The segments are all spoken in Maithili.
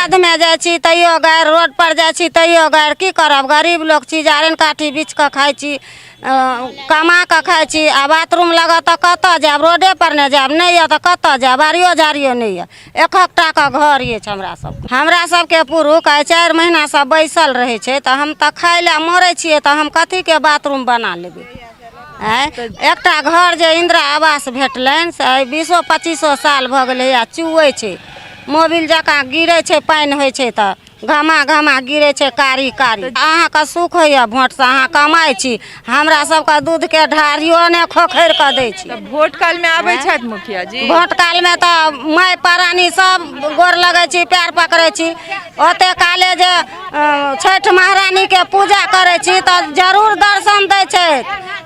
बाधमे जाइ छी तैयो गारि, रोड पर जाइ छी तैयो गारि। की करब, गरीब लोक छी, जारनि काठी बिछ कऽ खाइ छी, कमा कऽ खाइ छी। आ बाथरूम लागत तऽ कतऽ जायब? रोडे पर ने जायब। नहि यऽ तऽ कतऽ जायब? बाड़ियो झाड़ियो नहि यऽ, एकहक टाके घर अछि हमरा सबके। हमरा सबके पुरुख आइ 4 महीनासँ बैसल रहै छै, तऽ हम तऽ खाइ लए मरै छियै, तऽ हम कथीके बाथरूम बना लेबै? आँय, एकटा घर जे इन्दिरा आवास भेटलनि से आइ 20-25 साल भऽ गेलै आ चुअइ छै, मोबिल जकाँ गिरै छै। पानि होइ छै तऽ घमा घमा गिरै छै, कारी कारी। अहाँके सुख होइए भोटसँ, अहाँ कमाइ छी, हमरा सबके दूधके ढारियो नहि खोखरि कऽ दै छी। तऽ भोट कालमे आबै छथि मुखिया जी? भोट कालमे तऽ माय परानी सब गोर लगै छी, पैर पकड़ै छी। ओते काले जे छठि महारानीके पूजा करै छी तऽ जरूर दर्शन दै छै,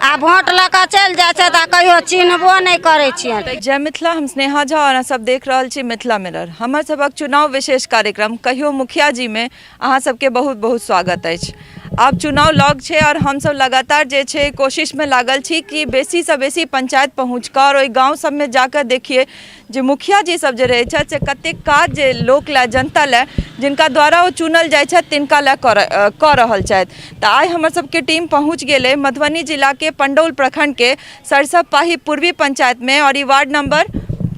आ भोट लऽ कऽ चलि जाइ छै तऽ कहियो चिन्हबो नहि करै छियनि। जय मिथिला, हम स्नेहा झा और अहाँ सब देख रहल छी मिथिला मिरर। हमर सबक चुनाव विशेष कार्यक्रम कहियो मुखिया जी में अहाँ सबके बहुत बहुत स्वागत अछि। आब चुनाव लग छै और हमसब लगातार जे छै कोशिश में लागल छी कि बेसी से बेसी पंचायत पहुँच कऽ और ओहि गाँव सब में जाकऽ देखिए जे मुखिया जी सब जे रहै छथि से कतेक काज जे लोक लए, जनता लए, जिनका द्वारा ओ चुनल जाइ छथि, तिनका लए कऽ रहल छथि। तऽ आइ हमर सबके टीम पहुँच गेल अइ मधुबनी जिलाके पंडौल प्रखण्डके सरिसब पाही पूर्वी पंचायतमे आओर ई वार्ड नंबर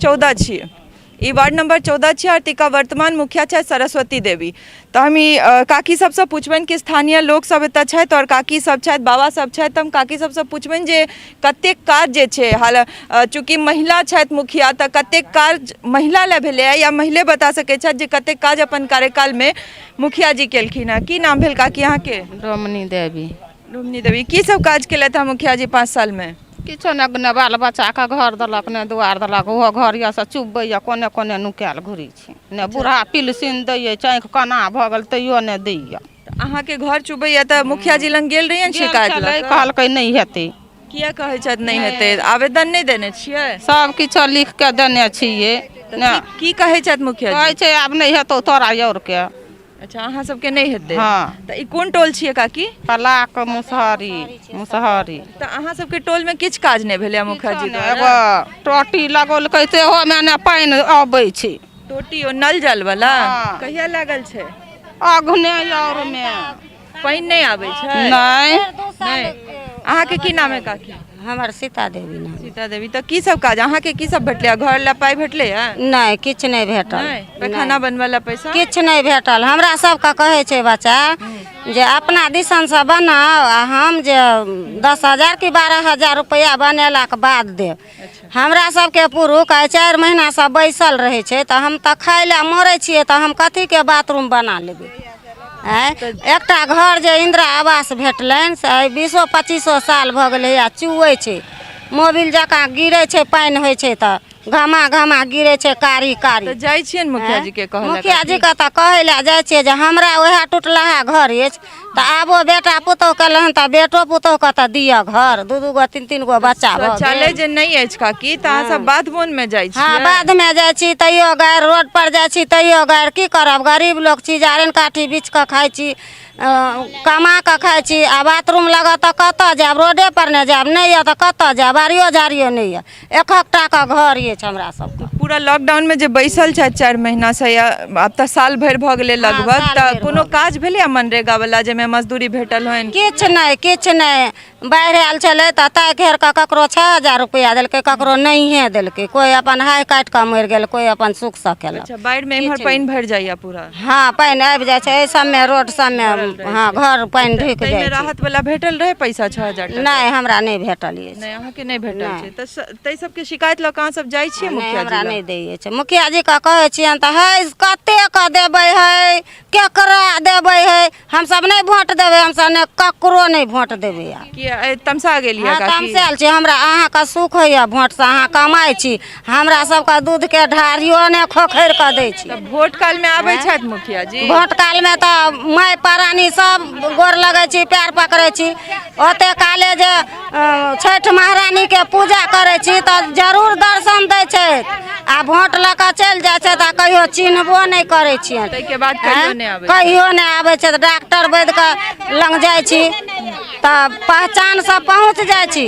14 छियै। ई वार्ड नंबर 14 छियै आओर तिका वर्तमान मुखिया छथि सरस्वती देवी। तऽ हम ई काकी सबसँ पुछबनि कि स्थानीय लोक सब एतऽ छथि आओर काकी सब छथि, बाबा सब छथि, तऽ हम काकी सबसँ पुछबनि जे कतेक काज जे छै, हाल चूँकि महिला छथि मुखिया, तऽ कतेक काज महिला लए भेलैए या मैले बता सकै छथि जे कतेक काज अपन कार्यकालमे मुखिया जी केलखिन हेँ। की नाम भेल काकी अहाँके? रोमनी देवी। रोमनी देवी, की सब काज केलथि हेँ मुखिया जी 5 सालमे? किछो नहि, ने बाल बच्चाके घर देलक, ने दुआर देलक। ओहो घर यऽ से चुबैए, कोने कोने नुकायल घुरै छी। ने बूढ़ा पिलसिन दैए, चाँखि कोना भऽ गेल तैयो नहि दैए। तऽ अहाँके घर चुबैया तऽ मुखिया जी लग गेल रहियनि शिकायत लऽ कऽ? कहलकै नहि हेतै। किया कहै छथि नहि हेतै? आवेदन नहि देने छियै? सब किछो लिख के देने छियै। ने की कहै छथि मुखिया जी? कहै छै आब नहि हेतौ तोरा आरके। अच्छा, अहाँ सबके नहि हेतै? हँ। तऽ ई कोन टोल छियै काकी? पलाक मुसहरी। मुसहरी। तऽ अहाँ सबके टोल मे किछु काज नहि भेलै मुखिया जी द्वारा? एगो टोटी लगौलकै सेहोमे ने पानि अबै छै। टोटी ओ नल जल वाला? हँ। कहिया लागल छै? अघने और मे। पानि नहि आबै छै? नहि। नहि। अहाँके की नाम है काकी? हमर सीता देवी नाम। सीता देवी, तऽ की सब काज अहाँके की सब भेटलै? घर लए पाइ भेटलै? नहि, किछु नहि भेटल। नहि, पैखाना बनबै लए पैसा किछु नहि भेटल। हमरा सबके कहै छै बच्चा जे अपना दिसनसँ बनाउ आ हम जे 10,000 कि 12,000 रुपैआ बनेलाके बाद देब। हमरा सबके पुरुख आइ 4 महीनासँ बैसल रहै छै, तऽ हम तऽ खाइ लए मरै छियै, तऽ हम कथीके बाथरूम बना लेबै? आँय, एकटा घर जे इन्दिरा आवास भेटलनि से आइ 20-25 साल भऽ गेलै आ चुअइ छै, मोबिल जकाँ गिरै छै। पानि होइ छै तऽ घमा घमा गिरै छै, कारी कारी। तऽ जाइ छियनि मुखिया जी के कहै लए? मुखिया जी के तऽ कहै लए जाइ छियै जे हमरा उएह टुटलाहा घर अछि, तऽ आबो बेटा पुतोहु केलहन तऽ बेटो पुतोहुके तऽ दिअ घर। 2-2 गो 3-3 गो बच्चा भऽ गेल। शौचालय जे नहि अछि काकी, तऽ अहाँ सब बाध बोन मे जाइ हँ, छियै? बाधमे जाइ छी तैयो गारि, रोड पर जाइ छी तैयो गारि। की करब, गरीब लोक छी, जारनि काठी बिछ कऽ खाइ छी, कमा कऽ खाइ छी। आ बाथरूम लागत तऽ कतऽ जायब? रोडे पर ने जायब। नहि यऽ तऽ कतऽ जायब? बाड़ियो झाड़ियो नहि यऽ, एकहक टाके घर अछि हमरा सबके। पूरा लॉकडाउन में जे बैसल छथि 4 महीना से, या आब तऽ साल भरि भऽ गेलै लगभग, साल तऽ भरि कोनो भऽ काज भेलै मनरेगा वाला जाहिमे मजदूरी भेटल होइन? किछु नहि, किछु नहि। बाढ़ि आयल छलै तऽ ताकि हेर कऽ ककरो 6,000 रुपैआ देलकै, ककरो नहिए देलकै। कोइ अपन हाय काटि कऽ मरि गेल, कोइ अपन सुखसँ केलक। अच्छा, बाढ़ि में इम्हर पानि भरि जाइया पूरा? हँ, पानि आबि जाइ छै एहि सबमे, रोड सबमे। हँ, घर पानि ढुकि ताहिमे जाइ छै। राहत वाला भेटल रहै पैसा 6,000 टाका? नहि, हमरा नहि भेटल अछि। नहि, अहाँके नहि भेटल छै? तऽ ताहि सबके शिकायत लऽ कऽ अहाँ सब जाइ छियै नहि, मुखिया जी हमरा लग? नहि दै अछि। मुखिया जीके कहै छियनि तऽ है कतेक देबै, है केकरा देबै, है हमसब नहि भोट देबै, हमसब नहि ककरो नहि भोट देबै आब। किया तमसा गेलियै हँ, काकी? तमसायल छी। हमरा अहाँके सुख होइए भोटसँ, अहाँ कमाइ छी, हमरा सबके दूधके ढारियो नहि खोखरि कऽ दै छी। तऽ भोट कालमे आबै छथि मुखिया जी? भोट कालमे तऽ माय परानी सब गोर लगै छी, पैर पकड़ै छी। ओते काले जे छठि महारानीके पूजा करै छी तऽ जरूर दर्शन दै छै, आ भोट लऽ कऽ चलि जाइ छै तऽ कहियो चिन्हबो नहि करै छियनि। ताहिके बाद कहियो नहि आबै? कहियो नहि आबै छै। तऽ डॉक्टर वैद्यके लग जाइ छी तऽ पहचानसँ पहुँच जाइ छी।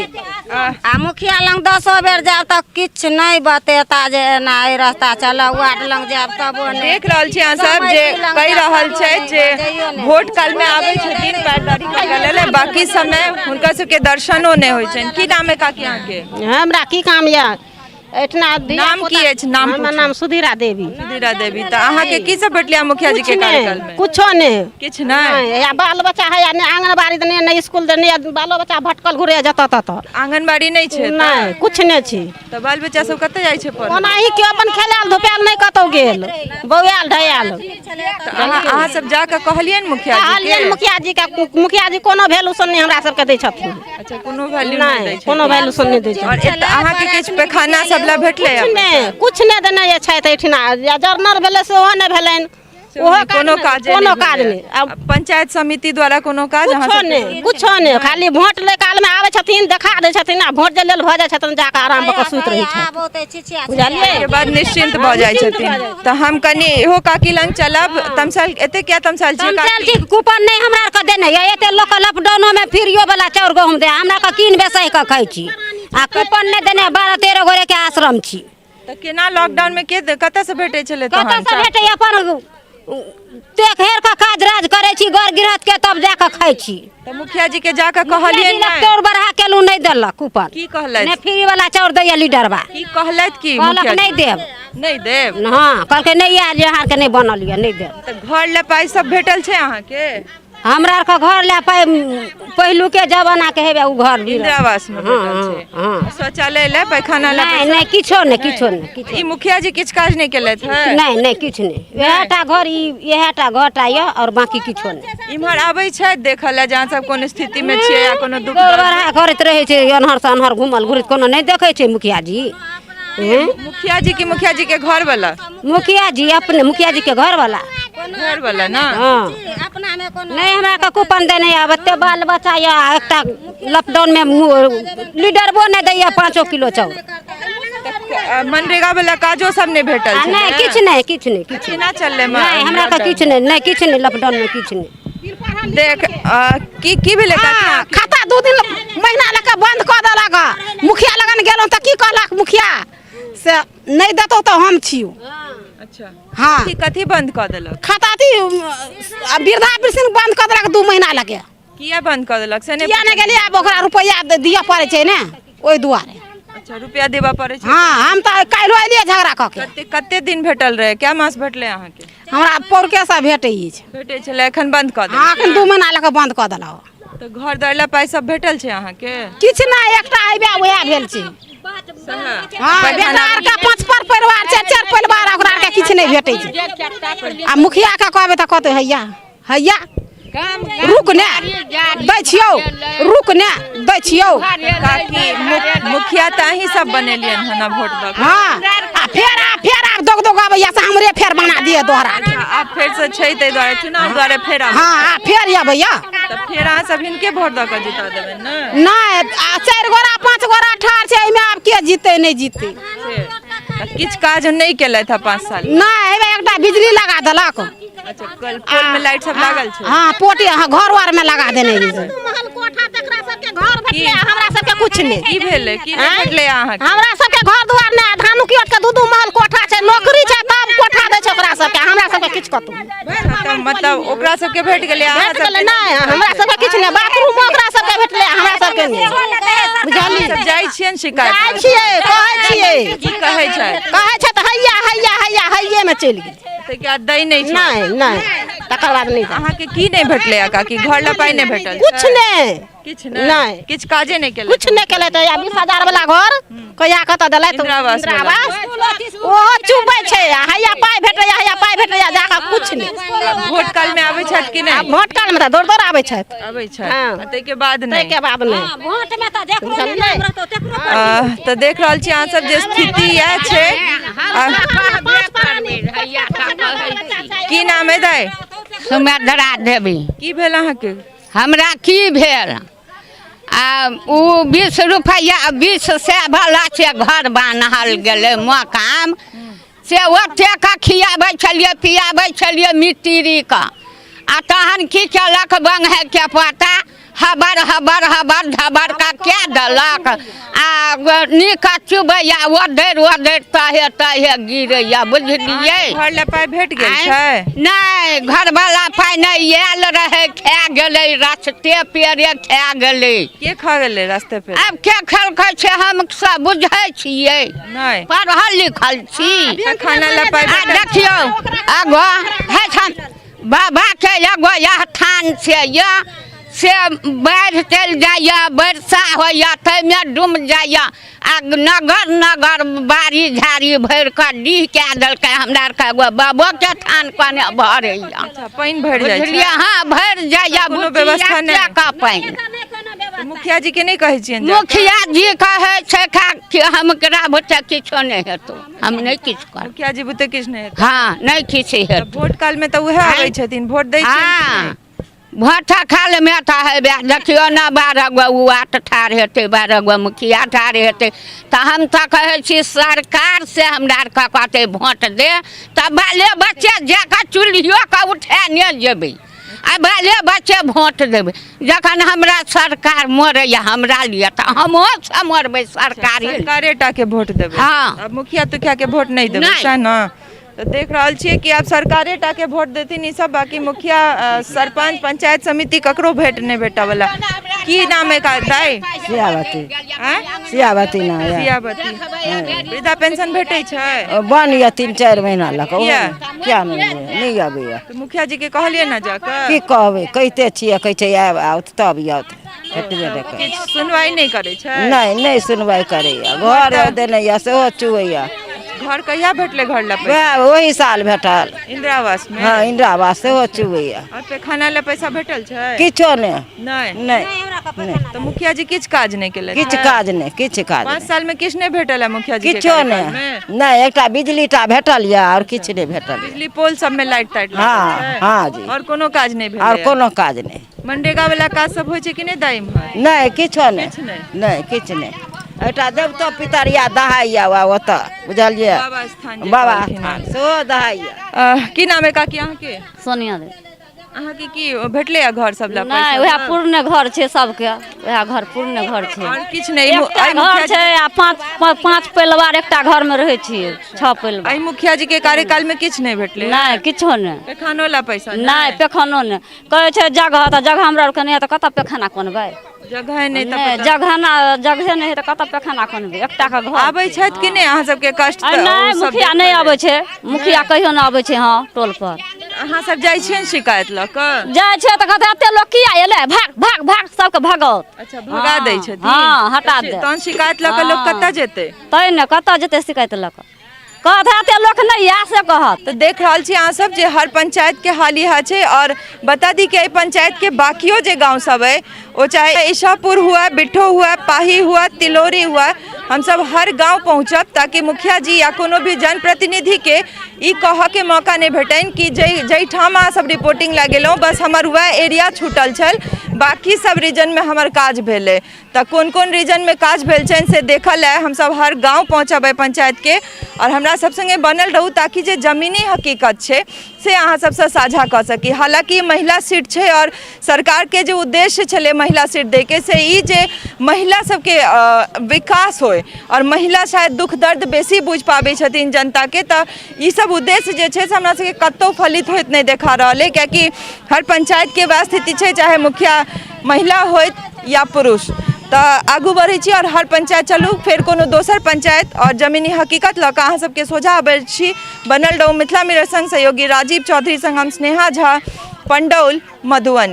आ मुखिया लग 10 बेर जायब तऽ किछु नहि बतेता जे एना एहि रास्ता चलब, वार्ड लग जायब तबो नहि। देख रहल छी अहाँ सब जे कहि रहल छै जे वोट काल में आबै छथिन पैरदारी करऽ लेल, बाकी समय हुनका सबके दर्शनो नहि होइ छनि। की नाम है काकी अहाँके? हमरा की काम यऽ एहिठिना? नाम की अछि? नाम हमर पूछू। नाम सुधीरा देवी। सुधीरा देवी, तऽ अहाँके की सब भेटलै मुखिया जी के किछु कार्यकाल नहि में? कुछो नहि। किछु नहि? नहि, या बाल बच्चा है या नहि आंगनबाड़ी देने, नहि स्कूल देने, बालो बच्चा भटकल घुरे जतऽ ततऽ। आंगनबाड़ी नहि छै? नहि, कुछ नहि छै। तऽ बाल बच्चा सब कतऽ जाइ छै पढ़ऽ? ओनाही केओ अपन खेलायल धुपायल, नहि कतहु गेल, बौआयल ढायल। तऽ अहाँ सब जाकऽ कहलियनि मुखिया जी के? कहलियनि मुखिया जी के, मुखिया जी कोनो वैल्यूशन नहि हमरा सबके दै छथिन। अच्छा, कोनो वैल्यू नहि दै नहि छथिन? कोनो वैल्यूशन नहि दै छथिन। और एतऽ अहाँके किछु पैखाना सब लए भेटलै? किछु नहि, किछु नहि देने छथि एहिठिना। या जर्नल भेलै सेहो नहि भेलनि, ओहो कोनो काज? कोनो काज नहि। आब पंचायत समिति द्वारा कोनो काज अहाँ कुछो सबके? नहि, कुछो नहि। खाली वोट लै कालमे आबै छथिन, देखा दै छथिन, आ वोट जे लेल भऽ जाइ छथिन, जाकऽ आराम कऽ कऽ सुति रहै छथिन। आब औतै छिछिया। बुझलियै? के बाद निश्चिंत भऽ जाइ छथिन। तऽ हम कनि इहो काकी लग चलब। तमसाल एते किया तमसाल छियै तमसायल काकी? छी, कूपन नहि हमरा आरके देने यऽ। एते लोक लॉकडाउनो में फ्रीयो वाला चाउर गहूम दे, हमरा के कीन बेसहि कऽ खाइ छी, आ कूपन नहि देने। 12 13 गोरे के आश्रम छी। तऽ केना लॉकडाउन में के कतऽ से भेटै छलै तहन? कतऽ से भेटै? अपन देख हेर कऽ काज राज करै छी घर गृहस्थ के, तब जा कऽ खाइ छी। तऽ मुखिया जी के जाकऽ कहलियै नहि? चाउर बढ़ा केलहुँ, नहि देलक कूपन। की कहलथि? नहि फ्री वाला चाउर दैया लीडरबा। की कहलथि की कहलक मुखिया जी? नहि देब। नहि देब? हँ, कहलकै नहि आयल जे अहाँ आरके नहि बनल यऽ, नहि देब। तऽ घर लए पाइ सब भेटल छै अहाँके? हमरा आरके घर लए पाइ पहिलुके जमानाके हेबे ओ घर भी। इंदिरा आवास में भेटल छै? हँ। शौचालय लए, पैखाना लए? नहि नहि, किछो नहि, किछो नहि, किछो। ई मुखिया जी किछु काज नहि केलथि है? नहि नहि, किछु नहि। इएह टा घर, ई इएह टा घर टा यऽ, आओर बाकी किछो नहि। इम्हर आबै छथि देखऽ लए जे अहाँ सब कोन स्थिति मे छियै या कोनो दुःख दौड़ दर्द? बरहा करैत रहै छै, एन्हर से अन्हर घूमल घुरैत, कोनो नहि देखै छै मुखिया जी। हँ? मुखिया जी की मुखिया जी के घर वाला? मुखिया जी अपने, मुखिया जी के घर वाला। घर वाला ना? हँ। नहि हमरा के कूपन देने। आब एते बाल बच्चा यऽ, एकटा लॉकडाउन में लीडरबो नहि दैया 5 किलो चाउर। तऽ मनरेगा वाला काजो सब नहि भेटल आ छै? नहि, किछु नहि, किछु नहि, किछु केना चललै? नहि, हमरा के किछु नहि, नहि किछु नहि, लॉकडाउन में किछु नहि। देख की की भेलै काकी अहाँके? खाता 2 दिन महीना लऽ कऽ बन्द कऽ देलक। मुखिया लगन गेलहुँ तऽ की कहलक मुखिया से, नहि देतौ तऽ हम छियौ। अच्छा। हँ। कथी कथी बंद कऽ देलक? खाता अथी वृद्धा पेंशन बंद कऽ देलक 2 महीना लगे। किया बंद कऽ देलक से नहि? किया नहि गेलियै, आब ओकरा रुपैआ दिअ पड़ै छै ने, ओहि दुआरे। अच्छा, रुपया देबऽ पड़ै छै। हँ, हम तऽ काल्हिो एलियै झगड़ा कऽ के। कते कते दिन भेटल रहै? कै मास भेटलै अहाँके? हमरा पौरके से भेटै अछि। भेटै छलै, एखन बंद कऽ हँ, देलक? एखन 2 महीना लऽ कऽ बंद कऽ देलक। तऽ घर दुआर लए पाइ सब भेटल छै अहाँके? किछु नहि, एकटा अयबे उएह भेल छै। हँ, बेटा आरके 5 पर परिवार छै, 4 परिवार, ओकरा आरके किछु नहि भेटै छै। आ मुखियाके कहबै तऽ कहतै हैया हैया रुक ने दै छियौ, रुक ने दै छियौ। काकी, मुखिया तऽ अहीं सब बनेलियनि हन वोट दऽ कऽ? हँ, आ फेर आ फेर आब दौग दौग अबैया से हमरे फेर बना दिअ दोहरा के। आब फेरसँ छै ताहि दुआरे, चुनाव दुआरे फेर आब? हँ, आ फेर अबैया। तऽ फेर अहाँ सब हिनके वोट दऽ कऽ जिता देबनि ने? नहि, आ 4 गोरा 5 गोरा ठाढ़ छै एहिमे, आब के जीतै नहि जीतै। से तऽ किछु काज नहि केलथि हँ 5 साल? नहि, एहिमे एकटा बिजली लगा देलक। अच्छा, कल पोल में लाइट सब लागल छै? हँ, पोटी, हँ, घर वार में लगा देने छै। महल कोठा तकरा सबके घर भेटलै, हमरा सबके कुछ नहि। की भेलै? की नहि भेटलै अहाँके? हमरा सबके घर दुआर नहि। धानुकी के 2 2 महल कोठा छै, नौकरी छै तब कोठा दै छै ओकरा सबके, हमरा सबके किछु कतौ नहि। तऽ मतलब ओकरा सबके भेट गेलै, अहाँ भेट गेलै? सबके नहि, हमरा सबके किछु नहि। बाथरूम ओकरा सबके भेटलै, हमरा सबके नहि। बुझलियै? सब जाइ छियनि शिकायत? जाइ छियै, कहै छियै। की कहै छै? कहै छै तऽ हैया हैया हैया हैये मे चलि गेल। ताहिके बाद दै नहि छै? नहि नहि, तकर बाद नहि। अहाँके की नहि भेटलै काकी? घर लए पाइ नहि भेटल? कुछ नहि। किछु नहि? नहि। किछु काजे नहि केलक? कुछ नहि केलथि। आ 20,000 वाला घर कहिया कतऽ देलथि? इंदिरा आवास इंदिरा वाला। आवास ओहो चुबै छै, आ हैया पाइ भेटैया, हैया पाइ भेटैया, जाकऽ कुछ नहि। वोट काल मे आबै छथि कि आ नहि? भोट कालमे तऽ दौड़ दौड़ आबै छथि। आबै छथि। हँ। आ ताहिके बाद नहि? ताहिके बाद नहि। वोट में तऽ जकरो नहि नाम रहतौ तकरो। तऽ देख रहल छी अहाँ सब जे स्थिति इएह छै। की नाम है दाइ? सुभद्रा देवी। की भेल अहाँके? हमरा की भेल, आ ओ 20 रुपैआ 20 सए वाला से घर बान्हल गेलै मकान, से ओतेक खियाबै छलियै पियाबै छलियै मिस्त्रीके, आ तहन की केलक बंघाइके पता हबर हबर हबर धबर का कए देलक आ नीक चुबैया ओधरि ओधरि तहे तहे गिरैया, बुझलियै? घर लए पाइ भेट गेल छै? नहि, घरवाला पाइ नहि आयल रहै, खा गेलै रस्ते पेरे खा गेलै। के खा गेलै रास्ते पे? आब के खेलकै छै, हम सब बुझै छियै? नहि, पढ़ल लिखल छी। खाना लए पाइ आ भेटल? देखियौ, एगो हे छन बाबा के एगो स्थान छै, यऽ से बाढ़ि चलि जाइए, वर्षा होइए, ताहिमे डूमि जाइए आ नगर नगर बाड़ी झाड़ी भरि कऽ डीह कए देलकै। हमरा आरके एगो बाबोके थान कने भरैए। अच्छा, पानि भरि जाइ छै? बुझलियै? हँ, भरि जाइए। कोनो व्यवस्था नहि? के पानि। तऽ मुखिया जी के नहि कहै छियनि जा कऽ? मुखिया जी कहै छै खा कि हम करा बुते किछो नहि हेतौ, हम नहि किछु करब। मुखिया जी बुते किछु नहि हेतै? हँ, नहि किछु तऽ हेतौ। भोट काल मे तऽ उएह आबै छथिन, भोट दै छियनि कि हँ नहि? भोट खालमे तऽ हेबे, देखियौ ने, 12 गो उआट ठाढ़ हेतै, 12 गो मुखिया ठाढ़ हेतै। तऽ हम तऽ कहै छी सरकार से, हमरा आरके कहतै भोट दे तऽ बाले बच्चे जाकऽ चूल्हियोके उठेने जेबै आ बाले बच्चे भोट देबै। जखन हमरा सरकार मरैए हमरा लिए तऽ हमहूँ सब मरबै सरकारे लिए। सरकारे टा के भोट देबै? हँ। आब मुखिया तुखिया के भोट नहि देबै? नहि। सएह ने? तऽ देख रहल छियै कि आब सरकारे टा के भोट देथिन ई सब, बाकी मुखिया, सरपंच, पंचायत समिति ककरो भेट नहि भेटऽ वाला। की नाम है का दाइ? सियावती। आँय? सियावती नाम यऽ। सियावती। वृद्धा पेंशन भेटै छै? बन यऽ 3-4 महीना लऽ कऽ। किया? किया नहि नहि अबैया। तऽ मुखिया जी के कहलियै ने जाकऽ? की कहबै, कहिते छियै, कहै छै आयब, आओत तब आओत, भेटबे नहि करै। किछु सुनवाई नहि करै छै? नहि, नहि सुनवाइ करैया। घर देने यऽ, सेहो चुबैया। घर कहिया भेटलै, घर लए पैसा? वएह ओही साल भेटल। इंदिरा आवास मे? हँ, इंदिरा आवास सेहो चुबैया। और पैखाना लए पैसा भेटल छै? किछो नहि। नहि? नहि, नहि। तऽ मुखिया जी किछु काज नहि केलथि? किछु काज नहि, किछु काज 5 नहि। साल मे किछु नहि भेटल है मुखिया जी के किछो कार्यकाल मे? नहि, नहि, एकटा बिजली टा भेटल यऽ, आओर किछु नहि भेटल यऽ। बिजली पोल सब मे लाइट ताइट लागल हँ छै? हँ जी। और कोनो काज नहि भेलै? आओर कोनो काज नहि। मनरेगा वाला काज सब होइ छै कि नहि दाइ इम्हर? नहि, किछो नहि। किछु नहि? नहि, किछु नहि। एकटा देवतो पितरिया दहाइया वा ओतऽ, बुझलियै? बाबा स्थान जे बाबा कहलखिन स्थान सेहो दहाइया। की नाम है काकी अहाँके? सोनिया दे। अहाँके की भेटलै या घर सब लए नहि। पैसा उएह सब? पुरने घर छै सबके, उएह घर पुरने घर छै। आओर किछु नहि? एकटा एहि घर मुखिया छै आ 5 परिवार एकटा घर मे रहै छियै, 6 परिवार। एहि मुखिया जी के कार्यकाल मे किछु नहि भेटलै? नहि, किछो नहि। पैखानो लए पैसा? नहि, पेखानो नहि। कहै छै जगह, तऽ जगह हमरा आरके नहि है तऽ कतऽ पेखाना कोनबै? जगह नहि तऽ नहि पता- जगह ना, जगहे नहि है तऽ कतऽ पेखाना कोनबै? एकटा के घर आबै छथि कि नहि अहाँ सबके कष्ट? आ तऽ नहि ओ सब मुखिया नहि आबै छै, मुखिया कहियो नहि आबै छै। हँ, टोल पर अहाँ सब जाइ छियै ने शिकायत लऽ कऽ? जाइ छै तऽ कहतै एते लोक किया एलै, भाग भाग भाग, सबके भगाओत। अच्छा, भगा दै छथिन? हँ, हटा दे। तहन शिकायत लऽ कऽ लोक हँ। कतऽ जेतै? तै ने, कतऽ जेतै शिकायत लऽ कऽ? कहत एते लोक नहि आए से कहत। तऽ देख रहल छी अहाँ सब जे हर पंचायत के हाल इएह छै। और बता दी कि एहि पंचायत के बाकियो जे गांव सब अइ, ओ चाहे ईशापुर हुआ, बिट्ठो हुआ, पाही हुआ, तिलौरी हुआ, हमसब हर गांव पहुँचब ताकि मुखिया जी या कोनो भी जनप्रतिनिधि के ई कहऽ के मौका नहि भेटनि कि जाहिठाम अहाँ सब रिपोर्टिंग लए गेलहुँ, बस हमर वएह एरिया छूटल छल, बाकी सब रीजनमे हमर काज भेलै। तऽ कोन कोन रीजनमे काज भेल छनि से देखऽ लए हमसब हर गाँव पहुँचब एहि पंचायतके, आओर हमरा सब सङ्गे बनल रहू ताकि जे जमीनी हकीकत छै से अहाँ सबसँ साझा कऽ सकी। हालाँकि महिला सीट छै आओर सरकारके जे उद्देश्य छलै महिला सीट दैके, से ई जे महिला सबके विकास होइ, आओर महिला शायद दुख दर्द बेसी बुझि पाबै छथिन जनताके, तऽ ई सब उद्देश्य जे छै से हमरा सबके कतहु फलित होइत नहि देखा रहल अइ, कियाकि हर पंचायतके वएह स्थिति छै, चाहे मुखिया महिला होइत या पुरुष। तऽ आगू बढ़ै छी आओर हर पंचायत चलू, फेर कोनो दोसर पंचायत आओर जमीनी हकीकत लऽ कऽ अहाँ सबके सोझा अबै छी। बनल रहू मिथिला मिरर संग। सहयोगी राजीव चौधरी संग हम स्नेहा झा, पंडौल, मधुबनी।